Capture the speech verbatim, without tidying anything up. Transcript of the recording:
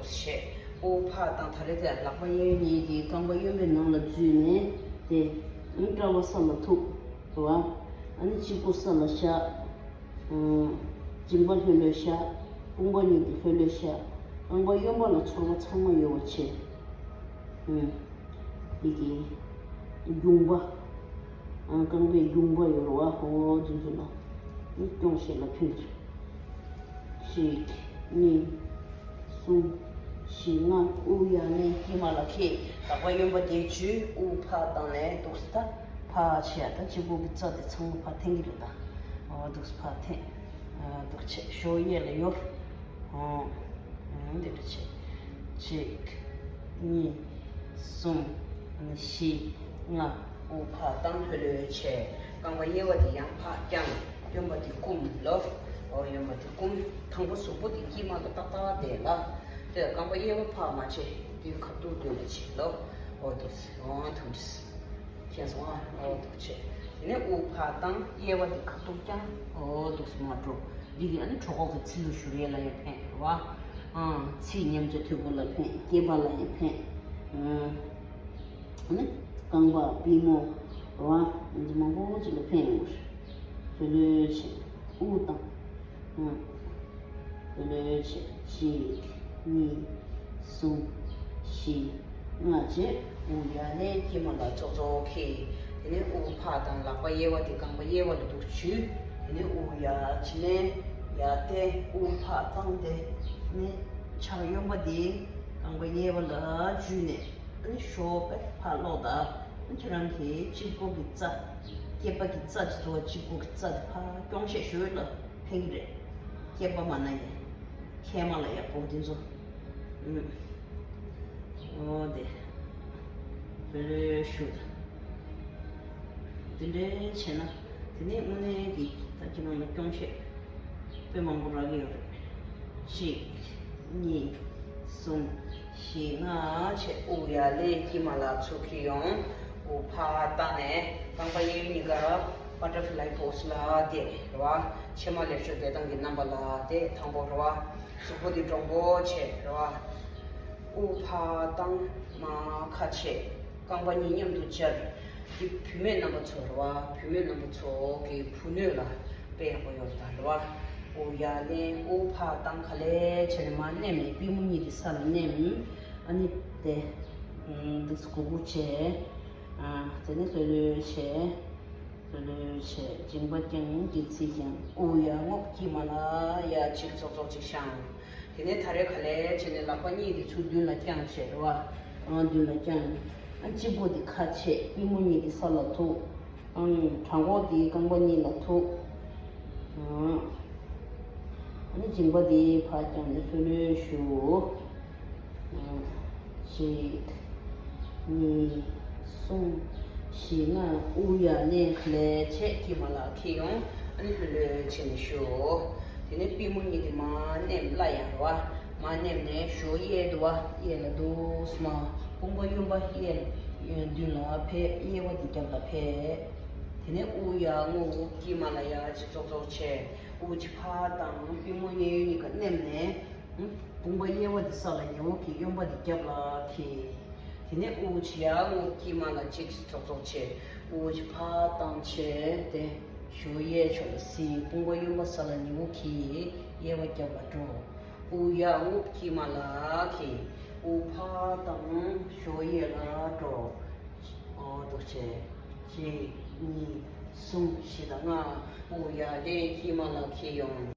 བྱས། དབུགས་ཕར་བཏང་། ད་རེས་དེ་ལག་པ་གཡས་གཡོན་གཉིས་དེ་རྐང་པ་གཡོན་པའི་ནང་ལ་འཛུལ་ནས་དེ་ཨ་ནི་དཔྲལ་བ་ས་ལ་ཐུག་རེད་བ། ཨ་ནི་སྤྱི་བོ་ས་ལ་བཞག་ཨ། མཇིང་པ་ལྷོད་ལྷོད་བཞག་དཔུང་པ་གཉིས་དེ་ལྷོད་ལྷོད་བཞག་རྐང་པ་གཡོན་པ་ལ་ཚོར་བ་ཚང་མ་ཡོད་པ་བྱས། ཨ། འདི་གི་རྒྱུངས་པ། ཨ། རྐང་པའི་རྒྱུངས་པ་ཡོད་རེད་བ། འོ་དེ་ཚོ་ལ་སྐྱོང་བྱེད་ལ་ཕན། གཅིག་གཉིས། གསུམ། བཞི། ལྔ། དབུགས་ཡར་ལེན། དཀྱིལ་མ་ལ་འཁྱེར། ལག་པ་གཡོན་པ་དེ་འཇུས། དབུགས་ཕར་བཏང་ནས་འདུག་སེ་ད་ཕར་བྱས། ད་གཅིག་པོ་གི་རྩ་དེ་ཚང་མ་ཕར་འཐེན་གྱི་རེད་ད། འོ་འདུག་སེ་ཕར་འཐེན། འདུག་བྱས་གཞོགས་གཡས་ལ་ཡོར། འོ་འདི་འདྲ་བྱས། གཅིག་གཉིས། གསུམ། བཞི། ལྔ། དབུགས་ཕར་བཏང་། ལྷོད་ལྷོད་བྱས། རྐང་པ་གཡས་པ་དེ་ཡང་ཕར་བརྐྱངས། གཡོན་པ་དེ་བསྐུམ་ལོ། འོ་གཡོན་པ་དེ་བསྐུམ། དང་པོ་གཟུགས་པོ་དེ་དཀྱིལ་མ་ལ་ཏག་ཏག་བསྡད་ལ། དེ་རྐང་པ་གཡས་པ་ཕར་མ་བྱས། དེ་ཁ་ཐུག་མདུན་ལ་བྱས་ལོ། འོ་འདུག་སེ། འོ་འདུག་སེ། མཁྱེན་སོང་ཨ། འོ་འདུག་བྱས། དེ་ནས་དབུགས་ཕར་བཏང་། གཡས་པ་དེ་ཁ་ཐུག་བརྐྱངས། འོ་འདུག་སེ་མར་འགྲོ། འདི་གིས་ཨ་ནི་གྲོད་ཁོག་གི་ཚིལ་ལུ་བཞུར་ཡས་ལ་ཡང་ཕན་རེད་བ། ཨ། ཚིལ་ཉམས་ཚོད་མཐུག་པོ་ལ་ཕན། སྐེད་པ་ལ་ཡང་ཕན། ཨ། ཨ་ནི་རྐང་པ། པུས་མོ་རེད་བ། འདི་མང་པོ་ཅིག་ལ་ཕན་ཡོང་གི་རེད། ལྷོད་ལྷོད་བྱས། དབུགས་བཏང་། ཨ། ལྷོད་ལྷོད་བྱས། གཅིག་གཉིས། གསུམ། བཞི། ལྔ་བྱས། དབུགས་ཡར་ལེན། དཀྱིལ་མ་ལ་ཙོག་ཙོག་འཁྱེར། དེ་ནས་དབུགས་ཕར་བཏང་། ལག་པ་གཡས་པ་དེ་རྐང་པ་གཡས་པ་ལ་འདུག་འཇུས། དེ་ནས་དབུགས་ཡར་ཕྱི་ནས་ཡར་བསྟན། དབུགས་ཕར་བཏང་། དེ་ནས་ཕྱག་གཡོན་པ་དེ་རྐང་པ་གཡས་པ་ལ་འཇུས་ནས། ཨ་ནི་གཞོགས་པ་ཕར་ལོག་ད། ཨ་ནི་ཁྱོད་རང་གི་གཅིག་པོ་གི་རྩ། སྐེད་པ་གི་རྩ་གཅིག་ཏུ་གཅིག་པོ་གི་རྩ་དེ་ཕར་རྐྱོང་བྱས་གཞོགས་ལ་ཕན་གྱི་རེད། སྐེད་པ་མ་ན་ཡིན། མཁལ་མ་ལ་ཡག་པོ་འདི་ཚོ། ཨུམ། འོ་དེ། བེ་རེ་ཤུ་ད། དེ་འདྲའི་བྱས་ན། དེ་ནས་དངོས་གནས་ཀྱི་ད་ཁྱེད་རང་ལ་སྐྱོན་བཤད་དཔེ་མང་པོ་རག་གི་ཡོད་རེད། གཅིག་གཉིས། གསུམ། བཞི། ལྔ་བྱས། དབུགས་ཡར་ལེན། དཀྱིལ་མ་ལ་ཚུར་འཁྱེར་ཡོང་། དབུགས་ཕར་བཏང་ནས་རྐང་པ་གཡས་གཉིས་ཀ་བྷ་ཊར་ཕི་ལའི་པོ་སི་ལ་བསྡད་རེད་བ། ཕྱེ་མ་ལེབ་མཆོག་བསྡད་སྟངས་ཀྱི་རྣམ་པ་ལ་བསྡད། དང་པོ་རེད་བ། གཟུགས་པོ་འདི་འདྲོང་པོ་བྱས་རེད་བ། དབུགས་ཕར་བཏང་། མར་ཁ་ཕྱེ། རྐང་པ་གཉིས་མཉམ་དུ་སྦྱར། འདི་བུད་མེད་རྣམ་པ་ཚོ་རེད་བ། བུད་མེད་རྣམ་པ་ཚོ་གི་བུ་སྣོད་ལ་དཔེ་ཡག་པོ་ཡོད་རེད་ད། རེད་བ། དབུགས་ཡར་ལེན། དབུགས་ཕར་བཏང་། ག་ལེར་བྱས་ནས་མར་མནན་ནས་པུས་མོ་གཉིས་དེ་ས་ལ་མནན། ཨ་ནི་དེ་འདུག་སེ་གུག་གུག་བྱས། ཨ། དེ་ནས་ལྷོད་ལྷོད་བྱས། ལྷོད་ལྷོད་བྱས། མཇིང་པ་བརྐྱངས། མགུལ་ཚིགས་བརྐྱངས། དབུགས་ཡར་རྔུབ། དཀྱིལ་མ་ལ་ཡར་གཅིག་ཙོག་ཙོག་ཅིག་བཞེངས། དེ་ནས་ད་རེས་ག་ལེར་བྱས་ནས་ལག་པ་གཉིས་དེ་ཚུར་མདུན་ལ་བརྐྱངས་བྱས་རེད་བ། ཨང་། མདུན་ལ་བརྐྱངས། ཨ། གཅིག་པོ་དེ་ཁ་ཕྱེ། པུས་མོ་གཉིས་དེ་ས་ལ་ཐུག་ཨང་། བྲང་ཁོག་དེ་རྐང་པ་གཉིས་ལ་ཐུག་ཨང་། ཨ་ནི་མཇིང་པ་དེ་ཕར་བརྐྱངས་ནས་ལྷོད་ལྷོད་བཞུགས། གཅིག་གཉིས། གསུམ། བཞི། ལྔ། དབུགས་ཡར་ལེན། ག་ལེར་བྱས། དཀྱིལ་མ་ལ་འཁྱེར་ཡོང་། ཨ་ནི་ལྷོད་ལྷོད་བྱས་ནས་བཞུགས། དེ་ནས་པུས་མོ་གཉིས་དེ་མར་མནན། སླར་ཡང་རེད་བ། མར་མནན་ནས་གཞོགས་གཡས་འདུག་བ། གཡས་ལ་འདུག་སེ་མར། དཔུང་པ་གཡོན་པ་གཡས་ལ་མདུན་ལ་ཕེབས། གཡས་པ་དེ་རྒྱབ་ལ་ཕེབས། དེ་ནས་དབུགས་ཡར་རྔུབ། དཀྱིལ་མ་ལ་ཡར་གཅིག་ཙོག་ཙོག་བྱས། དབུགས་གཅིག་ཕར་བཏང་། པུས་མོ་གཡས་གཡོན་གཉིས་ཀ་མནན་ནས། དཔུང་པ་གཡས་པ་དེ་ས་ལ་ཉེ་བོ་འཁྱེར། གཡོན་པ་དེ་རྒྱབ་ལ་འཁྱེར། དེ་ནས་དབུགས་གཅིག་ཡར་རྔུབ། དཀྱིལ་མ་ལ་གཅིག་ཙོག་ཙོག་བྱས། དབུགས་གཅིག་ཕར་བཏང་བྱས་ཏེ། གཞོགས་གཡས་ཕྱོགས་ལ་ཟིན། དཔུང་པ་གཡོན་པ་ས་ལ་ཉེ་བོ་འཁྱེར། གཡས་པ་རྒྱབ་ལ་འགྲོ། དབུགས་ཡར་རྔུབ། དཀྱིལ་མ་ལ་འཁྱེར། དབུགས་ཕར་བཏང་། གཞོགས་གཡས་ལ་འགྲོ། འོ་འདུག་བྱས། གཅིག་གཉིས། གསུམ། བཞི་དང་ལྔ། དབུགས་ཡར་ལེན། དཀྱིལ་མ་ལ་འཁྱེར་ཡོང་།